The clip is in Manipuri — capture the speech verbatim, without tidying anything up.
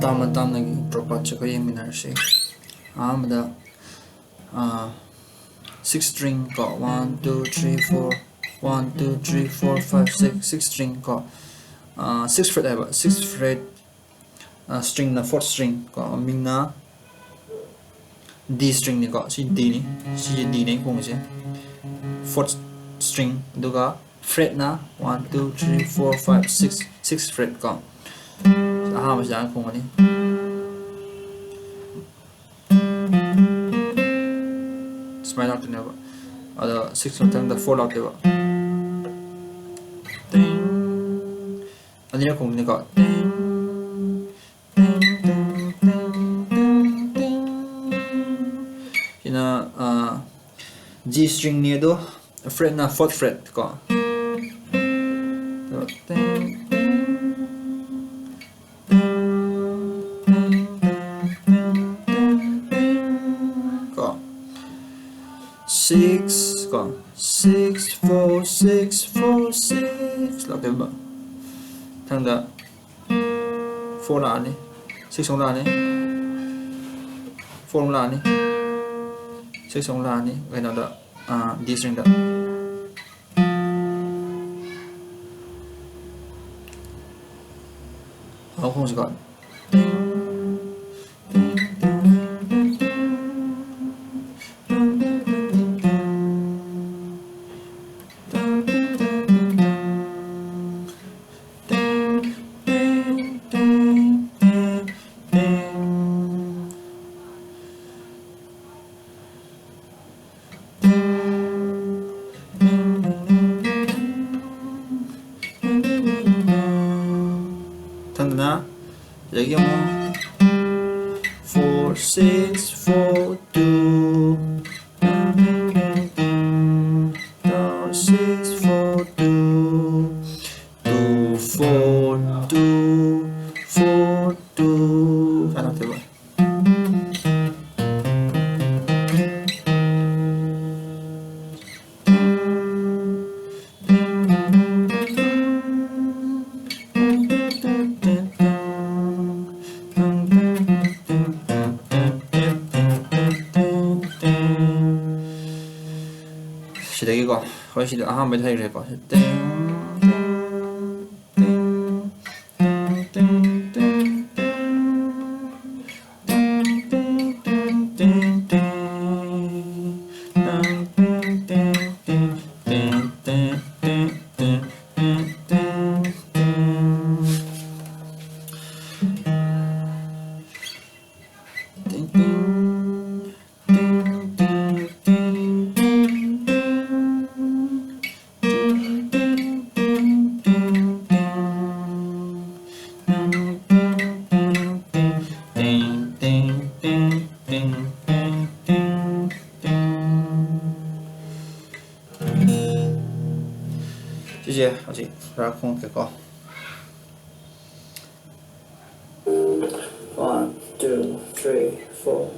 ꯇꯥꯝꯅ ꯇꯥꯝꯅꯒꯤ ꯗ꯭ꯔꯣꯞ ꯑꯥꯎꯠꯁꯦ ꯑꯩꯈꯣꯏ ꯌꯦꯡꯃꯤꯟꯅꯔꯁꯤ꯫ ꯑꯍꯥꯟꯕꯗ, ꯑꯥ, six string ꯀꯣ, one, two, three, four, one, two, three, four, five, six, six string ꯀꯣ, ꯑꯥ, six fret ꯍꯥꯏꯕ, six fret, ꯑꯥ, stringꯅ fourth string ꯀꯣ, ꯃꯤꯡꯅ D stringꯅꯤꯀꯣ, ꯁꯤ Dꯅꯤ, ꯁꯤꯁꯦ Dꯅꯦ ꯈꯣꯡꯉꯤꯁꯦ, fourth string, ꯑꯗꯨꯒ fretꯅ one, two, three, four, five, six, six fret ꯀꯣ, ꯑꯍꯥꯟꯕꯁꯤꯗ ꯈꯣꯡꯒꯅꯤ꯫ ꯁꯨꯃꯥꯏꯅ ꯂꯥꯛꯇꯣꯏꯅꯦꯕ꯫ ꯑꯗꯣ six ꯃꯊꯪꯗ four ꯂꯥꯛꯇꯣꯏꯕ꯫ ꯇꯤꯡ꯫ ꯑꯅꯤꯔꯛ ꯈꯣꯡꯗꯣꯏꯅꯤꯀꯣ꯫ ꯇꯤꯡ, ꯇꯤꯡ, ꯇꯤꯡ, ꯇꯤꯡ, ꯇꯤꯡ, ꯇꯤꯡ꯫ ꯁꯤꯅ, ꯑ, G stringꯅꯤ ꯑꯗꯣ, fretꯅ fourth fret ꯀꯣ꯫ ꯑꯗꯣ ꯇꯤꯡ, ꯇꯤꯡ, ꯀꯣ, six ꯀꯣ, six four six four six ꯂꯥꯛꯇꯣꯏꯕ꯫ ꯃꯊꯪꯗ four ꯂꯥꯛꯑꯅꯤ, six ꯑꯃꯨꯛ ꯂꯥꯛꯑꯅꯤ, four ꯑꯃꯨꯛ ꯂꯥꯛꯑꯅꯤ, six ꯑꯃꯨꯛ ꯂꯥꯛꯑꯅꯤ, ꯀꯩꯅꯣꯗ, ꯑꯥ, D stringꯗ꯫ ꯍꯧꯈꯣꯡꯁꯤꯀꯣ꯫ ꯃꯊꯪꯗꯅ ꯁꯤꯗꯒꯤ ꯑꯃꯨꯛ four six four two, four six four two, two four two four two ꯁꯨꯃꯥꯏꯅ ꯂꯥꯛꯇꯣꯏꯕ꯫ ꯍꯣꯏ, ꯁꯤꯗ ꯑꯍꯥꯟꯕꯗ ꯍꯩꯈ꯭ꯔꯦꯀꯣ꯫ ꯇꯤꯡ, ꯇꯤꯡ, ꯇꯤꯡ, ꯇꯤꯡ, ꯇꯤꯡ, ꯇꯤꯡ꯫ ꯁꯤꯁꯦ ꯍꯧꯖꯤꯛ ꯈꯔ ꯈꯣꯡꯉꯛꯀꯦꯀꯣ꯫ One, two, three, four.